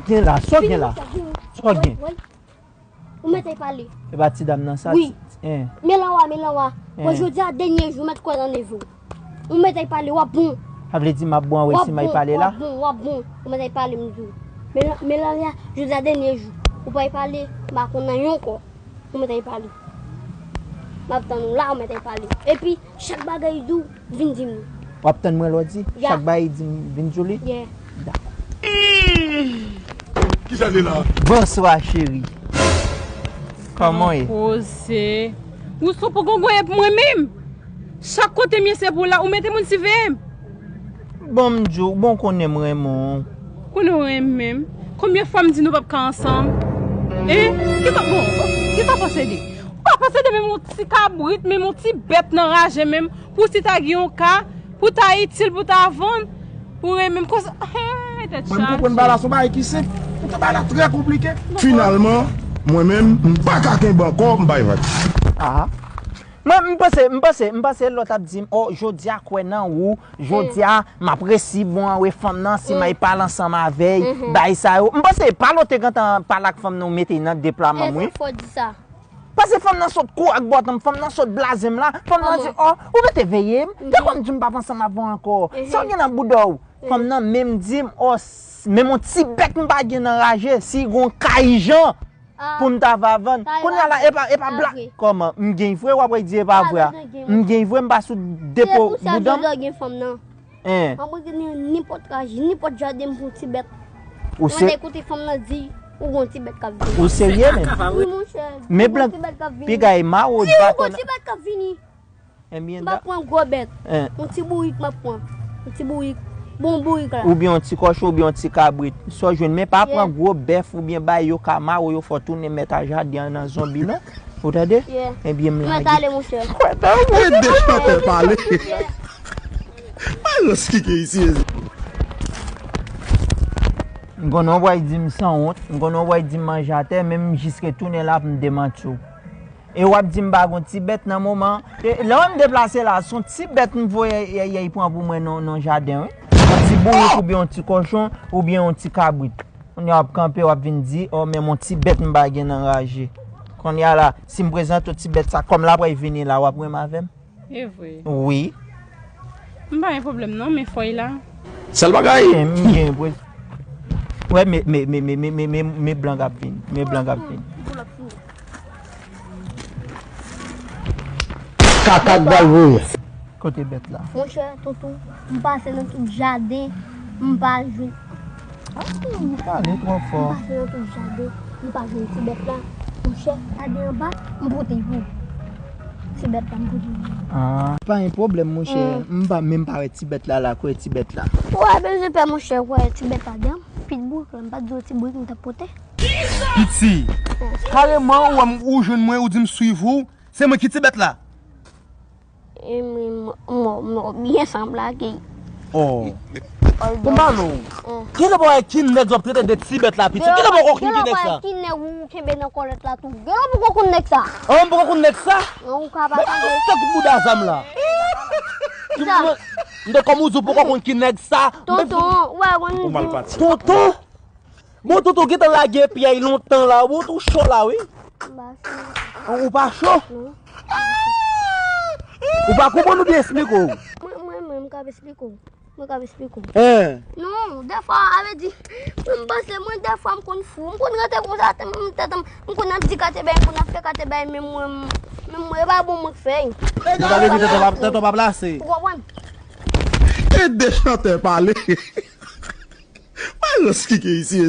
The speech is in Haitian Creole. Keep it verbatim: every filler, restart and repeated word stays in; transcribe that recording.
Gen la, sa w gen la? Sa w gen? Ou mèt ay pale. E pa ti dam nan sa? Wi. Ti- en. Melanwa, melanwa. Bon, jodi a dènye jou, mèt kwè nan neve w. Ou mèt ay pale, w ap bon. Sa vle di m ap bon anwe si m ay pale la? W ap bon, w ap bon. Ou mèt ay pale, m di w. Melan- Melanwa, jodi a dènye jou. Ou pa ay pale, m pa konn anyen ankò. Ou mèt ay pale. M ap tann ou la, ou mèt ay pale. Epi, chak bagay di w, vin di m li. W ap tann mwen lè w di? Ya. Chak bagay di m, vin di w li? Yeah. Dakò. Kisa li la? Bonswa, cheri. Kòman w ye? Koze. Ou sou poko gouye pou mwen menm? Chak kote m ye se pou la, ou mete moun siveye m. Bon, m di w, bon, konnen m renmen w. Konnen w renmen m? Konbyen fwa m di nou p ap ka ansanm? Hein? Kisa, bon, kisa posede? Ou pa posede menm yon ti kabrit, menm yon ti bèt nan raje menm, pou si ta gen yon ka, pou ta itil, pou ta vann, pou renmen m konsa. Hein, tèt chaje. Mwen, m konprann bagay la, se yon bagay ki senp. Poutan bagay la trè konplike. Finalman, mwen menm, m pa ka kenbe ankò, m bay vag. Ah. Mwen, m panse, m panse, m panse lòt ap di m, o, jodi a kwè nan ou, jodi a, m ap resi bon anwe fanm nan, si m ay pale ansanm avè l, bay sa yo. M panse, pa lòt te gentan pale ak fanm nan, ou mete nan deplwaman m, wi. Fò di sa. Paske fanm nan sot kou ak bòt m, fanm nan sot blaze m la, fanm nan di, o, ou mete veye m, de kòm di m p ap ansanm avè w ankò. Sa w gen nan bouda w? Fanm nan menm di m, o, s- menm yon ti bèt m pa gen nan raje, si gon ka ijan. Pou m ta va vann. Kounye a la, e pa, e pa blag. Kòman? M gen vre, w ap di e pa vre a. M gen vre, m pa sou depo bouda m. Gen fanm nan. Hein. Mwen gen nenpòt raje, nenpòt jaden m pou ti bèt. Ou se- Mwen te koute fanm nan di, ou gon ti bèt k ap vini. Ou serye menm? Wi, monchè. Men blag, piga e mawo, baton. Ou gon ti bèt k ap vini. Ebyen, m pa pran gwo bèt. Yon ti bourik m ap pran. Yon ti bourik. Bon bourik la. Oubyen yon ti kòchon, oubyen yon ti kabrit. Sa w jwenn, men pa pran gwo bèf oubyen bay yo ka mare w, yo fè w tounen mèt a jaden an nan zonbi, non. Ou tande? Ebyen, m lage. Mèt ale, monchè. Kwè nan ou. E de chantè pale. Malòs ki gen isi, mezanmi. M konnen w pral di m sanwont, m konnen w pral di m manje atè, men m jis retounen la pou m demanti w. E w ap di m pa gon ti bèt nan moman. E, lè w wè m deplase la, se yon ti bèt m voye yèyèy pran pou mwen nan, nan jaden, wi. Yon ti bourik oubyen yon ti kòchon, oubyen yon ti kabrit. Kounye a w ap kanpe, w ap vin di, o, men yon ti bèt m pa gen nan raje. Kounye a la, si m prezante w ti bèt sa, kòm l ap vini la, w ap renmen avè m? E vre. Wi. M pa gen pwoblèm non, men fòy la. Sèl bagay. M gen, m gen pre-, wè, men, men, men blan k ap vin. Men blan k ap vin. Kaka k pral voye. Kote bèt la? Monchè, tonton, m pase nan tout jaden, m pa jwenn. Ah, ou pale twò fò. M pase nan tout jaden, m pa jwenn ti bèt la. Monchè, gade anba, m pote pou ou. Ti bèt la, m pote pou ou. Ah, pa gen pwoblèm, monchè. M pa menm pa wè ti bèt la la, kote ti bèt la? Ou pa bezwen pè, monchè, ou wè ti bèt la deyò. Pitbou, m pa t di w ti bourik m t ap pote. Piti, kareman ou wè m, ou jwenn mwen, ou di m swiv ou, se mwen ki ti bèt la. E mwen, m, m, m, byen sanble ak li. Oh. Pou m pale w. Genlè w pa wè ki nèg w ap trete de ti bèt la, piti. Genlè w pa wè ki nèg sa. Genlè w pa wè ki nèg ou kenbe nan kòlèt la tou. Genlè w poko konn nèg sa. Oh, m poko konn nèg sa? Non, ou ka pa konn. Mwen, mwen, tèt ou bouda zam la. Kisa? M te kòm ou di w poko konn ki nèg sa. Tonton, ou wè, konn di. Tonton? Bon, tonton gentan lage pyèy lontan la, bon, tonton cho la, wi. M pa cho. Ou, ou pa cho? Non. Ou pa konprann oubyen esplike w? Mwen, mwen, mwen, m ka esplike w. Mwen ka esplike w. Hein. Non, dèfwa, a vle di, mwen, m panse, mwen, dèfwa, m konn fou. M konn rete konsa, tèt m, tèt m, m konn ap di kate bay, m konn ap fè kate bay, men mwen, men mwen, e pa bon mwen k fè. Ou pa vle di tèt w pa, tèt w pa plase. Ou konprann? E de chantè pale. Malòs ki gen isi, mezanmi.